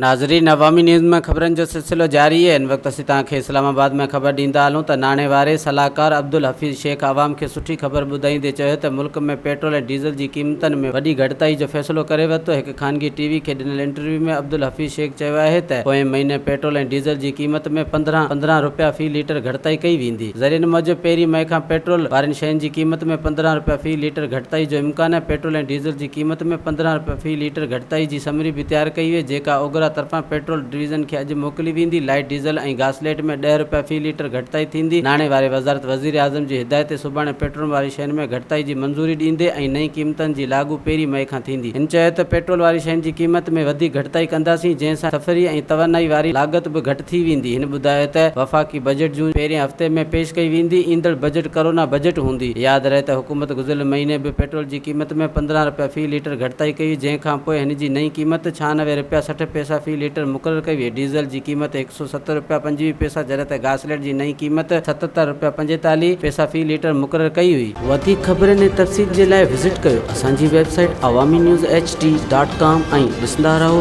ناظرين عوامي نيوز ۾ خبرن جو سلسلو جاري آهي هن وقت اسين توهان کي اسلام آباد ۾ خبر ڏيندا هلون ته ناڻي واري صلاحڪار عبدالحفيظ شيخ عوام کي سٺي خبر ٻڌائيندي چيو ته ملڪ ۾ پيٽرول ۽ ڊيزل جي قيمتن ۾ وڏي گهٽتائي جو فيصلو ڪري ورتو هڪ خانگي ٽي وي کي ڏنل انٽرويو ۾ عبدالحفيظ شيخ چيو آهي ته پوئين مهيني پيٽرول ۽ ڊيزل جي قيمت ۾ 15 15 رپيا في ليٽر گهٽتائي ڪئي ويندي. ذريعن موجب پهرين مئي کان پيٽرول وارين شين جي قيمت ۾ 15 رپيا في ليٽر گهٽتائي جو امڪان آهي، پيٽرول ۽ ڊيزل جي قيمت ۾ 15 رپيا في ليٽر گهٽتائي جي سمري به تيار ڪئي وئي، جيڪا اوگرا طرفان پيٽرول ڊويزن کي اڄ موڪلي ويندي، لائيٽ ڊيزل ۽ گاسليٽ ۾ ڏهه رپيا في ليٽر گهٽتائي ٿيندي، ناڻي واري وزارت وزيراعظم جي هدايت تي سڀاڻي پيٽرول واري شين ۾ گهٽتائي جي منظوري ڏيندي ۽ نئين قيمتن جي لاڳو پهرين مئي کان ٿيندي. هن چيو ته پيٽرول واري شين جي قيمت ۾ وڌيڪ گهٽتائي ڪنداسين، جنهن سان سفري ۽ توانائي واري لاڳت به گهٽ ٿي ويندي. هن ٻڌايو ته وفاقي بجيٽ جون پهرين هفتي ۾ پيش ڪئي ويندي، ايندڙ بجيٽ ڪرونا بجيٽ هوندي. ياد رهي ته حڪومت گذريل مهيني به پيٽرول جي قيمت ۾ 15 رپيا في ليٽر گهٽتائي ڪئي هئي، جنهن کانپوء هن جي نئين قيمت 96 رپيا 60 پئسا في ليٽر مقرر ڪئي وئي. ڊيزل جي قيمت 107 رپيا 25 پئسا جڏهن ته گاسليٽ جي نئين قيمت 77 رپيا 45 پئسا في ليٽر مقرر ڪئي هئي. وڌيڪ خبرن ۽ تفصيل جي لاء وزٽ ڪيو اسان جي website Awami news H D dot com ۽ ڏسندا رهو.